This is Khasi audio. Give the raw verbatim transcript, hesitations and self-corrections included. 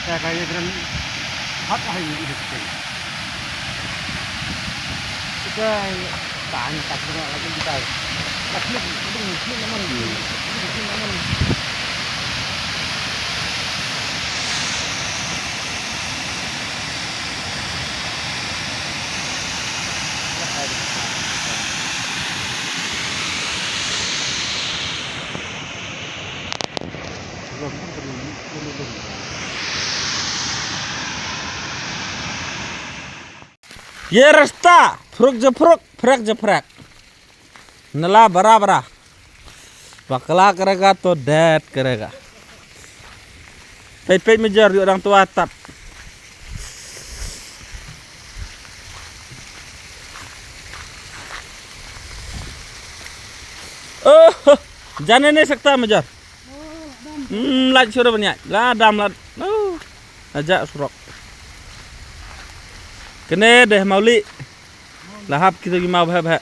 Kaya kaya keren. Hot lah ini hidup kita. Kita tanya tak dengar lagi kita. Tak klik, klik, klik naman. Klik, klik naman. ये रास्ता फुरुक जफुरुक, फरक जफरक। नला बरा बरा। बकला करेगा तो डेट करेगा। Peit peit Major, ïoh dang tuh atap. Oh, jane ne sakta Major. Hmm, lait shuh ban ïaid. La dam la. Oh. Aja surok. Kane deh Mawli. La hap kita ki maw bha bha.